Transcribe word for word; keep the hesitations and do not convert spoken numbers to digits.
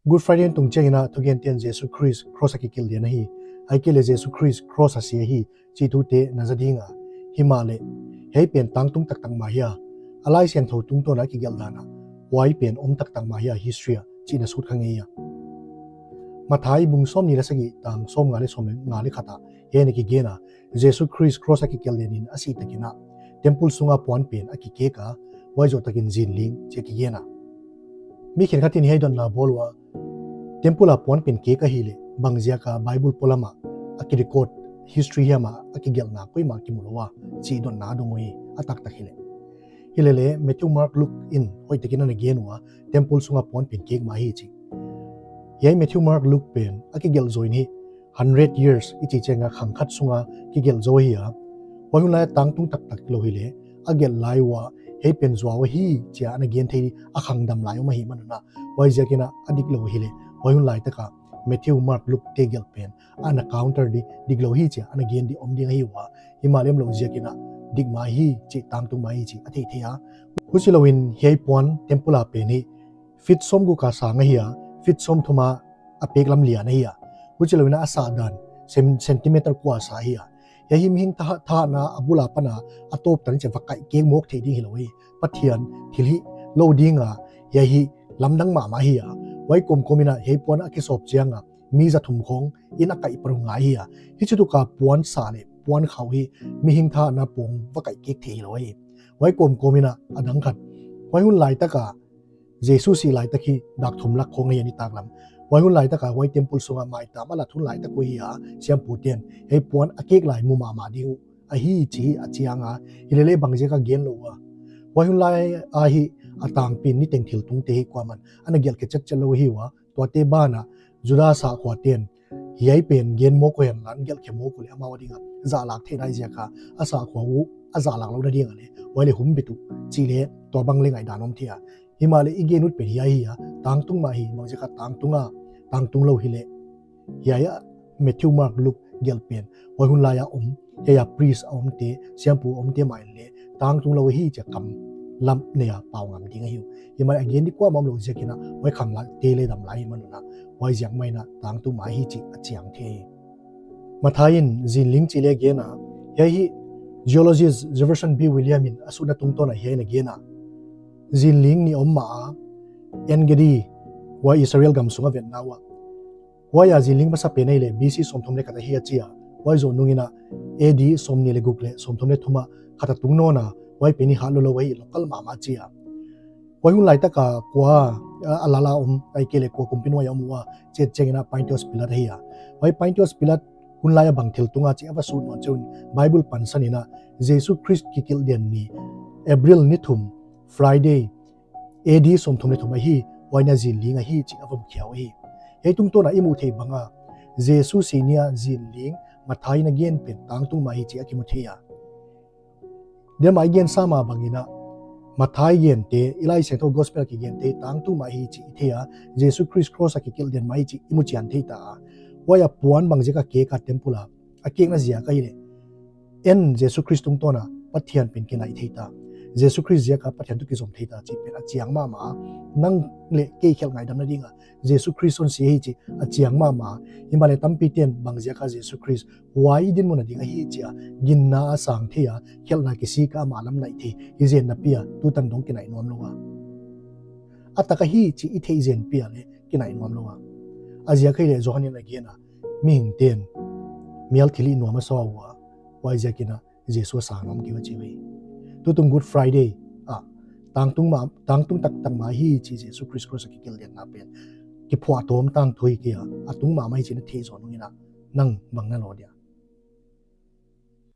Good Friday tung chiangin a thugente'n Jesu Khrist cross a kikilhden ahi, ahihkeileh Jesu Khrist cross a si ahi chih thute na za ding a. Himahleh, hiai pen tangtung taktak mah hia, a Laisiangthou tungtawn a kigelh dan a, huai pen om taktak mah hia history ah chih na sut kha ngei a. Matthai bung sawmnih leh sagih tang sawmnga leh sawmnga leh khat ah hiai na kigen a, Jesu Khrist cross a kikilhden in a sih takin a, temple sunga puan pen a kikek a, huai zoh takin zinling chih a kigen a. Mi khenkhat in hiai dotna bawl ua, temple a puan pen kek ahihleh bangziak a Bible polam ah a kirecord, history hiam ah a kigelhna koimah kimu lou a chih dotna dong uhi, a taktak hileh. Himahleh Matthew, Mark, Luke in hoihtakin ana gen ua, temple sunga puan pen kek mah ahi chih. Hiai Matthew, Mark, Luke pen a kigelh zaw in hi hundred years i chih chiang a khang khat sunga kigelh zaw ahi a. Huai hun lai a tangtung taktak lou hileh, a gelh lai ua hiai pen zuau ahi chih a ana gen thei a khangdam lai om ahihman un a, huaiziakin a dik lou hileh, huai hun laitak a Matthew, Mark, Luke te gelh pen ana counter di, dik lou hi chih a ana gen di om ding ahi ua. Himahleh omlou ziakin a dik mah ahi chih, tangtung mah ahi chih a theih theih a. Huchilouin hiai puan temple a pen hi feet sawmguk a sang ahi a, feet sawmthum a a pek lam lian ahi a. Huchilouin a sah dan cen-, centimeter kua sa ahi a. Hiai hi mihing tha-, thahna a bul apan a a tawp tan chih va kaih kek mawk theih ding hilou hi. Pathian thilhih lou ding a, hiai hi lamdang mahmah ahi a. Huai kawmkawm in a hiai puan a kisawp chiang a mi za thum khawng in a kaih paru ngai ahi a. Hichituk a puan sa leh puan khau hi mihing thahna pawng va kaih kek theih hilou hi. Huai kawmkawm in a a dang khat, huai hun laitak a Jesu sih laitak hi dak thum lak khawng ahi a, nitaklam. Huai hun laitak a huai temple sunga maitam a lat hun laitak uh ahi a, siampute'n hiai puan a kek lai mu mahmah ding uh ahi chih a chiang a, himahleh bangziak a gen lou ua. Huai hun lai a hi a tangpi in niteng thiltungte hi kuaman ana gelh khe chetchet lou ahi ua, tuate ban ah Juda sahkhuate'n hiai pen gen mawk uh hen la, gelh khe mawk uh leh amau a ding a zahlak theih nai ziak a, a sahkhua uh a zahlak louhna ding a leh huai leh humbit uh chih leh tuabang leh ngaihdan om thei a. Himahleh i gen ut pen hiai ahi a, tangtung mah ahi, bangziak a tangtung a, tangtung lou hileh, hiai a Matthew, Mark, Luke gelh pen huai hun lai a om, hiai a priest a omte, siampu omte mah in leh tangtung lou ahi chih a kam lam nei a pau ngam ding ahi uh. Himahleh a gen di kuamah omlou ziakin a huai khang lai te leh dam lai ahihman un a, huaiziak mah in a tangtung mah ahi chih a chiang thei. Matthai in zinling chih leh gen a, hiai hi geologist Jefferson B. William in a sutna tungtawn a hiai na gen a, zinling nih om mah a, En-gedi, huai Israel gam sunga vetna ua, huai a zinling masa pen ahihleh B C sawmthum leh khat ahi a chi a. Huai zoh nungin a A D sawmnih leh guk leh sawmthum leh thum a khat a tung nawn a, huai pen hi hat lou lou ahi, local mahmah chi a. Huai hun laitak a kua, a, a lal a om, ahihkeileh kua kumpi nuai a om ua, chet chiangin a Pontius Pilate ahi a. Huai Pontius Pilate hun lai a bang thil tung a chih a va sut nawn chiangin Bible pansan in a Jesu Khrist kikilhden ni April ni thum, Friday, A D sawmthum leh thum ahi, huai ni a zinling ahi chih a va mukhia uhi. Hiai tungtawn a i muh theih bang a, Jesu sih ni a zinling Matthai in a gen pen tangtung mah ahi chih a kimu thei a. Dia mah i gen sa mah bangin a, Matthai gente, i Laisiangthou Gospel a kigente tangtung mah ahi chih i thei a, Jesu Khrist cross a kikilhden mah ahi chih i muchian thei ta a. Huai a puan bangziak a kek a temple a, a kekna ziak ahihleh, en Jesu Khrist tungtawn a Pathian pen kinaih thei ta. Jesu Khrist ziak a Pathian toh kizom thei ta chih pen a chiang mahmah a. Nang leh kei khelh ngaihdamna ding a Jesu Khrist hon si ahi chih a chiang mahmah a. Himahleh tampite'n bangziak a Jesu Khrist huai dinmun a ding ahi chih a ginna a sang thei a, khelhna kisik a amah lam naih thei hi zen napi a tutan dong kinaih nuam lou a. A tak ahi chih i theih zen pi a leh kinaih nuam lou a. A ziak ahihleh Johan in a gen a, mihingte'n mial thilhih nuam a sa ua, huaiziakin a Jesu a sa nuam kei ua chi uhi. Tutung Good Friday a, tangtung mah, tangtung taktak mah ahi chih Jesu Khrist cross a kikilhdenna pen kiphuahtawm tangthu hi kei a, a tung mahmah ahi chih na theih zoh nungin a, nang bang na lawh dia?